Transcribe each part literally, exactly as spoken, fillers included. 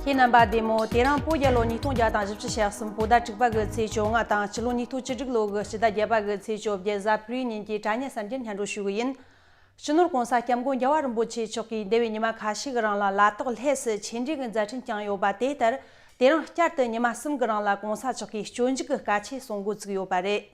ཁྱེད་རྣམ་པ་བདེ་མོ། དེ་རིང་བོད་རྒྱལ་ལོ་ཉིས་སྟོང་བརྒྱ་དང་བཞི་བཅུ་ཞེ་གསུམ་བོད་ཟླ་དྲུག་པ་གི་ཚེས་བཅོ་ལྔ་དང་སྤྱི་ལོ་ཉིས་སྟོང་བཅུ་དྲུག་ལོ་གི་སྤྱི་ཟླ་བརྒྱད་པ་གི་ཚེས་བཅོ་བརྒྱད། གཟའ་ཕུར་བུའི་ཉིན་གྱི་དྲ་བརྙན་གསར་འགྱུར་སྙན་སྒྲོན་ཞུ་གི་ཡིན། སྤྱི་ནོར་༸གོང་ས་༸སྐྱབས་མགོན་རྒྱལ་བ་རིན་པོ་ཆེ་མཆོག་གིས་འདས་པའི་ཉི་མ་ཁ་ཤས་ཀྱི་རིང་ལ་ལ་དྭགས་ལྷེ་སི་ཆེད་འགྲེལ་གྱི་མཛད་འཕྲིན་བསྐྱངས་ཡོད་པ་དེ་ལྟར། དེ་རིང་བསྐྱར་དུ་ཉི་མ་གསུམ་གྱི་རིང་ལ་༸གོང་ས་མཆོག་གིས་སྤྱོད་འཇུག་གི་སྐར་ཆས་གསུང་འགོ་བཙུགས་ཡོད་པ་རེད།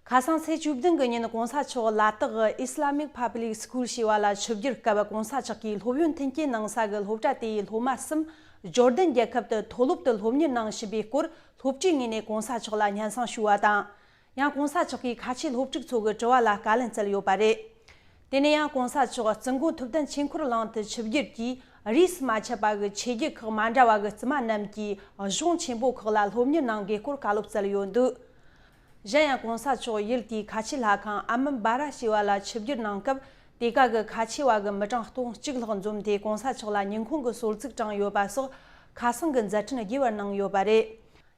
ཁ་སང་ཚེས་བཅུ་བདུན་གྱི་ཉིན་༸གོང་ས་མཆོག་ལ་དྭགས་Islamic Public School ཞེས་པ་ལ་ཆིབས་བསྒྱུར་སྐབས། ༸གོང་ས་མཆོག་གིས་སློབ་ཡོན་མཐུན་རྐྱེན་གནང་ས་གི་སློབ་གྲྭ་དེའི་སློབ་མ་གསུམ་ཇོར་ཌན་རྒྱལ་ཁབ་ཏུ་མཐོ་སློབ་ཏུ་སློབ་གཉེར་གནང་བཞིན་པའི་སྐོར་སློབ་གྲྭའི་ངོས་ནས་༸གོང་ས་མཆོག་ལ་སྙན་སེང་ཞུས་པ་དང་། ཡང་༸གོང་ས་མཆོག་གིས་ཁ་ཆེའི་སློབ་ཕྲུག་ཚོ་གི་དྲི་བ་ལ་བཀའ་ལན་སྩལ་ཡོད་པ་རེད། དེ་ནས་ཡང་༸གོང་ས་མཆོག་རྩིས་འགོ་ཐུབ་བསྟན་ཆོས་འཁོར་གླིང་དུ་ཆིབས་བསྒྱུར་གྱིས་རིས་སུ་མ་ཆད་པ་གི་ཆོས་བརྒྱུད་ཁག་མ་འདྲ་བ་གི་བཙུན་མ་རྣམས་ཀྱིས་གཞུང་ཆེན་པོ་ཁག་ལ་སློབ་གཉེར་གནང་དགོས་སྐོར་བཀའ་སློབ་སྩལ་ཡོད་འདུག་གཞན་ཡང་༸གོང་ས་མཆོག་ཡུལ་དེའི་ཁ་ཆེ་ལྷ་ཁང་ཨ་མན་བ་ར་ཞེས་པ་ལ་ཆིབས་བསྒྱུར་གནང་སྐབས། དེ་ག་གི་ཁ་ཆེ་བ་གི་མི་གྲངས་སྟོང་གཅིག་ལྷག་འཛོམས་ཏེ་༸གོང་ས་མཆོག་ལ་སྙུན་གོང་གི་གསོལ་ཚིགས་དྲངས་ཡོད་པ་སོགས་ཁ་སང་གི་མཛད་འཕྲིན་རྒྱས་པར་གནང་ཡོད་པ་རེད།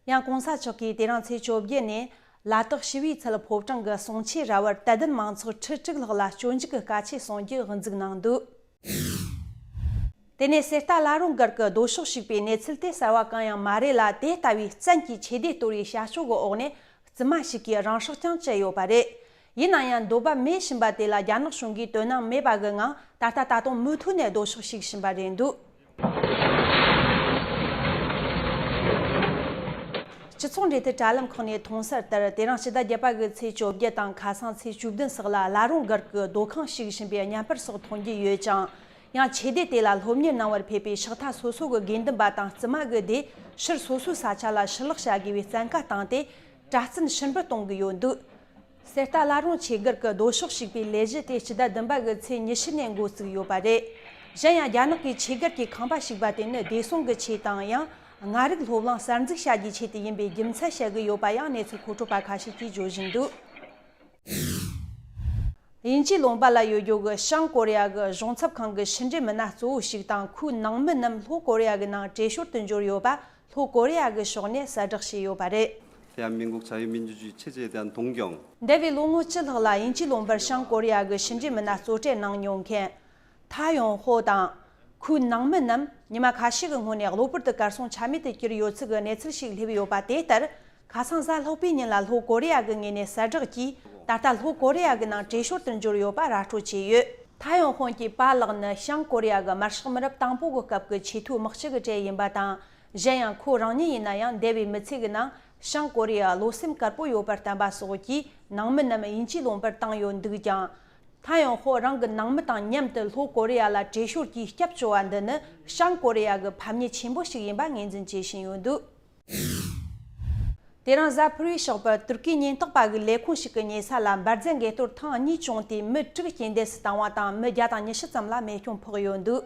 ཡང་༸གོང་ས་མཆོག་གིས་དེ་རིང་ཚེས་བཅོ་བརྒྱད་ནས་ལ་དྭགས་ཞི་བའི་ཚལ་ཕོ་བྲང་གི་གསུང་ཆོས་ར་བར་དད་ལྡན་མང་ཚོགས་ཁྲི་དྲུག་ལྷག་ལ་སྤྱོད་འཇུག་གི་སྐར་ཆས་གསུང་རྒྱུ་དབུ་འཛུགས་གནང་འདུག་དེ་ནས་གསེར་རྟ་བླ་རུང་སྒར་གྱི་རྡོ་ཤོག་བཤིག་པའི་གནས་ཚུལ་དེ་གསར་བ་གང་ཡང་མ་རེད་ལ། དེ་ལྟ་བུའི་བཙན་གྱིས་ཆོས་སྡེ་གཏོར་བའི་བྱ་སྤྱོད་ཀྱི་འོག་ནས་བཙུན་མ་ཞིག་གིས་རང་སྲོག་ཀྱང་བཅད་ཡོད་པ་རེད། ཡིན་ན་ཡང་འདོད་པ་མེད་བཞིན་པ་དེ་ལ་རྒྱ་ནག་གཞུང་གིས་དོ་སྣང་མེད་པ་གི་ངང་། ད་ལྟ་ད་དུང་མུ་མཐུད་ནས་རྡོ་ཤོག་བཤིག་བཞིན་པ་རེད་འདུག་སྤྱི་ཚོགས་འབྲེལ་མཐུད་དྲ་ལམ་ཁག་ནས་མཐོང་གསལ་ལྟར། དེ་རིང་ཕྱི་ཟླ་བརྒྱད་པ་གི་ཚེས་བཅོ་བརྒྱད་དང་ཁ་སང་ཚེས་བཅུ་བདུན་སོགས་ལ་བླ་རུང་སྒར་གྱི་རྡོ་ཁང་བཤིག་བཞིན་པའི་བརྙན་པར་སོགས་མཐོང་རྒྱུ་ཡོད་ཅིང་། ཡང་ཆོས་སྡེ་དེ་ལ་སློབ་གཉེར་གནང་བར་ཕེབས་པའི་ཕྱག་མཐའ་སོ་སོ་གི་དགེ་འདུན་པ་དང་བཙུན་མ་གི་སྡེ་ཕྱིར་སོ་སོའི་ས་ཆ་ལ་ཕྱིར་ལོག་བྱ་དགོས་པའི་བཙན་བཀའ་བཏང་སྟེ། གྲྭ་བཙུན་ཕྱིར་འབུད་གཏོང་གི་ཡོད་འདུག་གསེར་རྟ་བླ་རུང་ཆོས་སྒར་གྱི་རྡོ་ཤོག་བཤིག་པའི་ལས་གཞི་དེ་སྤྱི་ཟླ་བདུན་པ་གི་ཚེས་ཉི་ཤུ་ནས་འགོ་བཙུགས་ཡོད་པ་རེད། གཞན་ཡང་རྒྱ་ནག་གིས་ཆོས་སྒར་གྱི་ཁང་པ་བཤིག་པ་དེ་ནི་བདེ་སྲུང་གི་ཆེད་དང་། ཡང་ལྔ་རིག་སློབ་གླིང་གསར་འཛུགས་བྱ་རྒྱུའི་ཆེད་དུ་ཡིན་པའི་རྒྱུ་མཚན་བཤད་ཀྱི་ཡོད་པ་ཡང་གནས་ཚུལ་མཁོ་སྤྲོད་པ་ཁ་ཤས་ཀྱིས་བརྗོད་བཞིན་འདུག་དབྱིན་ཇིའི་ལུང་པ་ལ་ཡོད་རྒྱུ་གི་བྱང་ཀོ་རི་ཡ་གི་གཞུང་ཚབ་ཁང་གི་ཕྱི་འབྲེལ་མི་སྣ་གཙོ་བོ་ཞིག་དང་ཁོའི་ནང་མི་རྣམས་ལྷོ་ཀོ་རི་ཡ་གི་ནང་བྲོས་བྱོལ་དུ་འབྱོར་ཡོད་པ་ལྷོ་ཀོ་རི་ཡ་གི་ཕྱོགས་ནས་གསལ་བསྒྲགས་བྱས་ཡོད་པ་རེད། 대한민국 자유민주주의 체제에 대한 동경. འདས་པའི་ལོ་ངོ་བཅུ་ལྷག་ལ་དབྱིན་ཇིའི་ལུང་པར་བྱང་ཀོ་རི་ཡ་གི་ཕྱི་འབྲེལ་མི་སྣ་གཙོ་གྲས་གནང་མྱོང་མཁན་ཐ་ཡོང་ཧོ་དང་ཁོའི་ནང་མི་རྣམས་ཉི་མ་ཁ་ཤས་ཀྱི་སྔོན་ནས་གློ་བུར་དུ་གར་སོང་ཆ་མེད་དུ་གྱུར་ཡོད་ཚུལ་གྱི་གནས་ཚུལ་ཞིག་སླེབས་ཡོད་པ་དེ་ལྟར། ཁ་སང་གཟའ་ལྷག་པའི་ཉིན་ལ་ལྷོ་ཀོ་རི་ཡ་གི་ངོས་ནས་གསལ་བསྒྲགས་ཀྱིས། ད་ལྟ་ལྷོ་ཀོ་རི་ཡ་གི་ནང་བྲོས་བྱོལ་དུ་འབྱོར་ཡོད་པ་ར་སྤྲོད་བྱས་ཡོད། ཐ་ཡོང་ཧོན་གྱི་པཱ་ལགས་ནི་བྱང་ཀོ་རི་ཡ་གི་དམར་ཤོག་མི་རབས་དང་པོ་གི་སྐབས་ཀྱི་ཆེས་མཐོའི་དམག་སྤྱི་གི་གྲས་ཡིན་པ་དང་། གཞན་ཡང་ཁོ་རང་ཉིད་ཡིན་ན་ཡང་འདས་པའི་མི་ཚེ་གི་ནང་བྱང་ཀོ་རི་ཡ་བློ་སེམས་དཀར་པོ་ཡོད་པར་བསྟན་པ་སོགས་ཀྱིས་ནང་མི་རྣམས་དབྱིན་ཇིའི་ལུང་པར་བཏང་ཡོད་འདུག་ཀྱང་། ཐ་ཡོང་ཧོ་རང་གི་ནང་མི་དང་མཉམ་དུ་ལྷོ་ཀོ་རི་ཡ་ལ་བྲོས་བྱོལ་གྱིས་སྐྱབས་བཅོལ་བ་འདི་ནི་བྱང་ཀོ་རི་ཡ་གི་ཕམ་ཉེས་ཆེན་པོ་ཞིག་ཡིན་པ་ངོས་འཛིན་བྱེད་བཞིན་ཡོད་འདུག་དེ་རིང་གཟའ་ཕུར་བུའི་ཞོགས་པར་ཏུར་ཀིའི་ཉེན་རྟོག་པ་གི་ལས་ཁུངས་ཤིག་གི་ཉེ་ས་ལ་འབར་རྫས་འགས་གཏོར་ཐེངས་གཉིས་བྱུང་སྟེ་མི་དྲུག་རྐྱེན་འདས་སུ་བཏང་བ་དང་། མི་བརྒྱ་དང་ཉི་ཤུ་ཙམ་ལ་རྨས་སྐྱོན་ཕོག་ཡོད་འདུག་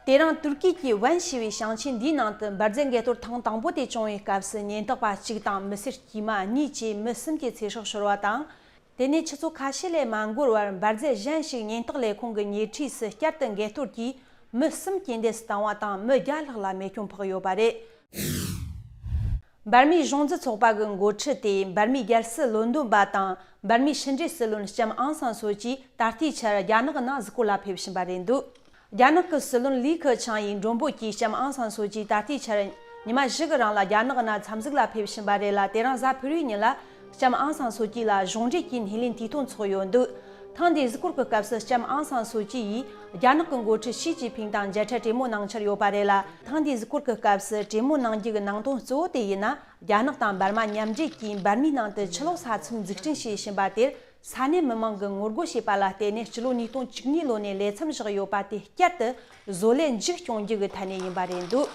དེ་རིང་ཏུར་ཀི་གི་ཝན་ཞེས་པའི་ཞིང་ཆེན་འདིའི་ནང་དུ་འབར་རྫས་འགས་གཏོར་ཐེངས་དང་པོ་དེ་བྱུང་བའི་སྐབས་སུ་ཉེན་རྟོག་པ་གཅིག་དང་མི་སེར་དཀྱུས་མ་གཉིས་བཅས་མི་གསུམ་གྱི་ཚེ་སྲོག་ཤོར་བ་དང་། དེ་ནས་ཆུ་ཚོད་ཁ་ཤས་ལས་མ་འགོར་བར་འབར་རྫས་གཞན་ཞིག་ཉེན་རྟོག་ལས་ཁུངས་ཀྱི་ཉེ་འཁྲིས་སུ་བསྐྱར་དུ་འགས་གཏོར་གྱིས་མི་གསུམ་རྐྱེན་འདས་སུ་བཏང་བ་དང་། མི་བརྒྱ་ལྷག་ལ་རྨས་སྐྱོན་ཕོག་ཡོད་པ་རེད། འབར་མའི་གཞུང་འཛིན་ཚོགས་པ་གི་འགོ་ཁྲིད་དེ་འབར་མའི་རྒྱལ་སྲིད་བློན་འདོན་པ་དང་འབར་མའི་ཕྱི་འབྲེལ་སྲིད་བློན་ལྕམ་ཨང་སང་སོ་ཅི་ད་ལྟའི་ཆར་རྒྱ་ནག་གི་ནང་གཟིགས་སྐོར་ལ་ཕེབས་བཞིན་པ་རེད་འདུག་རྒྱ་ནག་གི་སྲིད་བློན་ལི་ཁེ་ཆང་ཡིས་མགྲོན་འབོད་ཀྱིས་ལྕམ་ཨང་སང་སོ་ཅི་ད་ལྟའི་ཆར་ཉི་མ་བཞི་གི་རིང་ལ་རྒྱ་ནག་གི་ནང་འཚམས་གཟིགས་ལ་ཕེབས་བཞིན་པ་རེད་ལ། དེ་རིང་གཟའ་ཕུར་བུའི་ཉིན་ལ་ལྕམ་ཨང་སང་སོ་ཅི་ལ་གཞུང་འབྲེལ་གྱི་སྣེ་ལེན་དུས་ཐུང་ཚོགས་ཡོད་འདུག་ཐེངས་འདིའི་གཟིགས་སྐོར་གྱི་སྐབས་སུ་ལྕམ་ཨང་སང་སོ་ཅི་ཡིས་རྒྱ་ནག་གི་འགོ་ཁྲིད་ཞི་ཅིན་ཕིང་དང་མཇལ་འཕྲད་གྲོས་མོལ་གནང་འཆར་ཡོད་པ་རེད་ལ། ཐེངས་འདིའི་གཟིགས་སྐོར་གྱི་སྐབས་སུ་གྲོས་མོལ་གནང་རྒྱུ་གི་ནང་དོན་གཙོ་བོ་དེ་ཡིན་ན། རྒྱ་ནག་དང་འབར་མ་མཉམ་འབྲེལ་གྱིས་འབར་མའི་ནང་དུ་ཆུ་ལོག་ས་མཚམས་འཛུགས་སྐྲུན་བྱེད་བཞིན་པ་དེར་ས་གནས་མི་མང་གིས་ངོ་རྒོལ་བྱས་པ་ལ་བརྟེན་ནས། སྤྱི་ལོ་ཉིས་སྟོང་བཅུ་གཉིས་ལོ་ནས་ལས་མཚམས་བཞག་ཡོད་པ་དེ་བསྐྱར་དུ་བཟོ་ལས་མཇུག་སྐྱོང་རྒྱུ་གི་ཐད་ནས་ཡིན་པ་རེད་འདུག་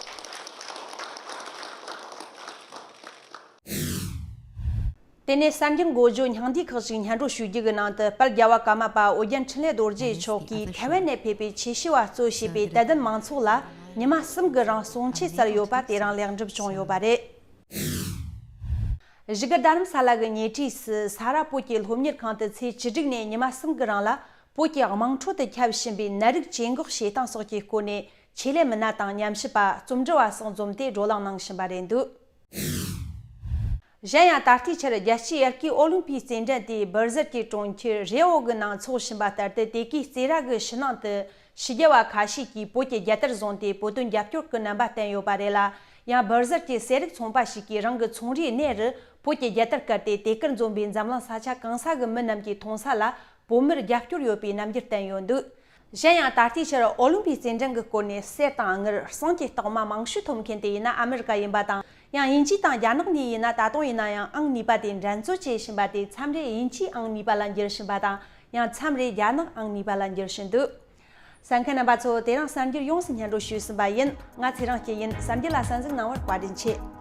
དེ་ནས་གསར་འགྱུར་འགོ་བརྗོད་སྙིང་བསྡུས་ཁག་ཅིག་སྙན་སྒྲོན་ཞུ་རྒྱུ་གི་ནང་དུ། དཔལ་རྒྱལ་བ་ཀརྨ་པ་ཨོ་རྒྱན་འཕྲིན་ལས་རྡོ་རྗེ་མཆོག་གིས་ཐའེ་ཝན་ནས་ཕེབས་པའི་ཆོས་ཞུ་བ་གཙོ་བྱས་པའི་དད་ལྡན་མང་ཚོགས་ལ་ཉི་མ་གསུམ་གྱི་རིང་གསུང་ཆོས་སྩལ་ཡོད་པ་དེ་རིང་ལེགས་འགྲུབ་བྱུང་ཡོད་པ་རེད། བཞུགས་སྒར་རྡ་རམ་ས་ལ་གི་ཉེ་འཁྲིས་སུ་ས་རཱ་བོད་ཀྱི་སློབ་གཉེར་ཁང་དུ་ཚེས་བཅུ་དྲུག་ནས་ཉི་མ་གསུམ་གྱི་རིང་ལ་བོད་ཀྱི་དམངས་ཁྲོད་དུ་ཁྱབ་བཞིན་པའི་ནད་རིགས་ཇེ་འགོག་བྱེད་སྟངས་སོགས་ཀྱི་སྐོར་ནས་ཆེད་ལས་མི་སྣ་དང་ཉམས་ཞིབ་པ། རྩོམ་འབྲི་བ་སོགས་འཛོམས་ཏེ་བགྲོ་གླེང་གནང་བཞིན་པ་རེད་འདུག་གཞན་ཡང་ད་ལྟའི་ཆར་རྒྱལ་སྤྱིའི་དབྱར་ཁའི་ཨོ་ལིམ་ཕིག་རྩེད་འགྲན་དེ་སྦིར་ཟེར་གྱི་གྲོང་ཁྱེར་རེ་ཨོ་གི་ནང་འཚོགས་བཞིན་པ་ལྟར་ཏེ། དེ་གའི་རྩེད་ར་གི་ཕྱི་ནང་དུ་ ཕྱི་རྒྱལ་བ་ཁ་ཤས་ཀྱིས་བོད་ཀྱི་རྒྱལ་དར་བཟུང་སྟེ་བོད་དོན་རྒྱབ་སྐྱོར་གྱི་རྣམ་པ་བསྟན་ཡོད་པ་རེད་ལ། ཡང་སྦིར་ཟར་གྱི་ཟས་རིགས་ཚོང་པ་ཞིག་གིས་རང་གི་ཚོང་རའི་སྣེ་རུ་བོད་ཀྱི་རྒྱལ་དར་བཀལ་ཏེ། དེ་གར་འཛོམས་པའི་འཛམ་གླིང་ས་ཆ་གང་ས་གི་མི་རྣམས་ཀྱིས་མཐོང་ས་ལ་བོད་མིར་རྒྱབ་སྐྱོར་ཡོད་པའི་རྣམ་འགྱུར་བསྟན་ཡོད་འདུག་གཞན་ཡང་ད་ལྟའི་ཆར་ཨོ་ལིམ་པིའི་རྩེད་འགྲན་གྱི་སྐོར་ནས་གསེར་དང་དངུལ་ཟངས་ཀྱི་རྟགས་མ་མང་ཤོས་ཐོབ་མཁན་དེ་ཡིན་ན་ཨ་མི་རི་ཀ་ཡིན་པ་དང་། ཡང་དབྱིན་ཇི་དང་རྒྱ་ནག་གཉིས་ཡིན་ན། ད་དུང་ཡིན་ན་ཡང་ཨང་གཉིས་པ་དེ་འགྲན་རྩོད་བྱེད་བཞིན་པ་དེ་མཚམས་རེ་དབྱིན་ཇིའི་ཨང་གཉིས་པ་ལ་འགྱུར་བཞིན་པ་དང་། ཡང་མཚམས་རེ་རྒྱ་ནག་ཨང་གཉིས་པ་ལ་འགྱུར་བཞིན་འདུག་གསན་མཁན་རྣམ་པ་ཚོ། དེ་རིང་གསར་འགྱུར་ཡོངས་སུ་སྙན་སྒྲོན་ཞུས་ཟིན་པ་ཡིན། ང་ཚེ་རིང་སྐྱིད་ཡིན། གསར་འགྱུར་ལ་གསན་གཟིགས་གནང་བར་བཀའ་དྲིན་ཆེ།